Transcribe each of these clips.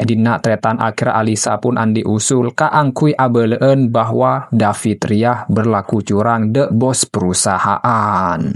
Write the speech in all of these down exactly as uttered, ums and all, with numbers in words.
Dinna' tarètan akhèr Alisa pun andi' usul kaangghuy abâlâ'ân bahwa David rèya berlaku curang dâ' bos perusahaan.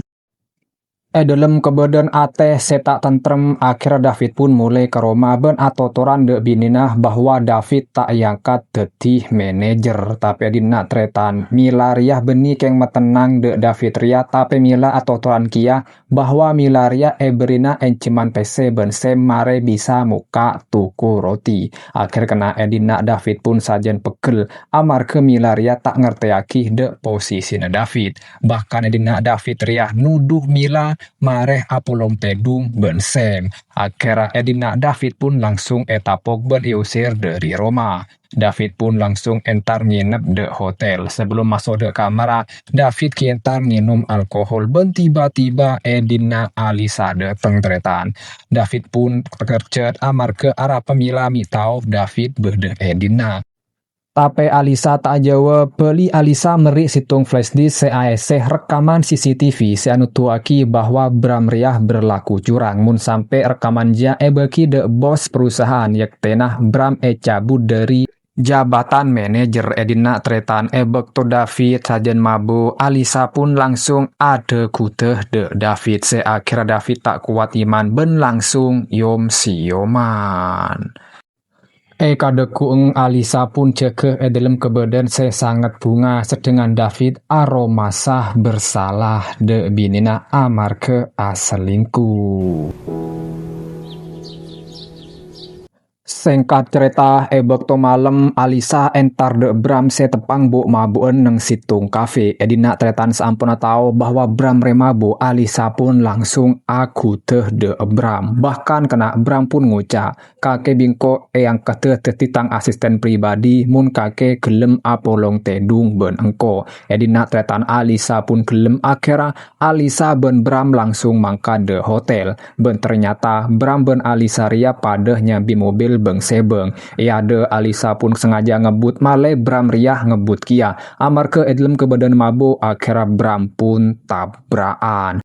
È dâlem kabâdâ'ân atè sè ta' tentrem, akhèrra David pun molè ka roma bân atotoran dâ' binèna bahwa David ta' èangkat dhâddhi manajer. Tapè dinna' tarètan, Mila rèya bânnè kèng matennang dâ' David rèya, tapè Mila atotoran kèya bahwa Mila rèya èbèrri'na ènjheman pèssè bân Sam marè bisa mokka' toko roti. Akhèr kèna è dinna' David pun sajân peggel, amarghâ Mila rèya ta' ngartèyaghi dâ' posisina David. Bahkan è dinna' David rèya nodhu Mila marè apolong tèdung bân Sam. Akhèrra è dinna' David pun langsung ètapok bân èosèr dâri roma. David pun langsung entar ngènep dâ' hotel. Sabellum maso' dâ' kamarra, David ghi' entar ngènom alkohol bân tiba-tiba è dinna' Alisa dâteng tarètan. David pun takerjhât amarghâ arapa Mila mè' tao David bâdâ è dinna'. Tapè Alisa ta' ajâwâb, bâli Alisa merri' sèttong flash disk sè aèssè rekaman C C T V sè anodhuwaghi bahwa Bram rèya berlaku curang mon sampè' rekaman jâ' èbâghi dâ' bos perusahaan, yèktèna Bram ècabut dâri jabatan manajer. È dinna' tarètan è bâkto David sajân mabuk, Alisa pun langsung adhâ-ghudhâ dâ' David sè akhèrra David ta' kowat iman bân langsung yom-siyoman. È kadhâggu'eng Alisa pun jâgâ è dâlem kabâdâ'ân sè sanget bhunga, sedangkan David aromasa bersalah dâ' binèna amarghâ aselingkuh. Sèngkat carèta, è bâkto malem, Alisa entar dâ' Bram sè teppa'na bu'-mabu'ân neng sèttong kafe. È dinna' tarètan saamponna tao bahwa Bram rè mabuk, Alisa pun langsung aghudhâ dâ' Bram. Bahkan kèna Bram pun ngoca', "Kakè bi' engko' èangkaddhâ dhâddhi tang asisten pribadi, mon kakè ghellem apolong tèdung bân engko'." È dinna' tarètan Alisa pun ghellem, akhèrra Alisa bân Bram langsung mangkat dâ' hotel. Bân ternyata Bram bân Alisa rèya padâ nyambi mobil bâng-sèbâng. È adâ' Alisa pun sengaja ngebbut malè Bram rèya ngebbut kèya. Amarghâ è dâlem kabâdâ'ân mabuk, akhèrra Bram pun tabra'an.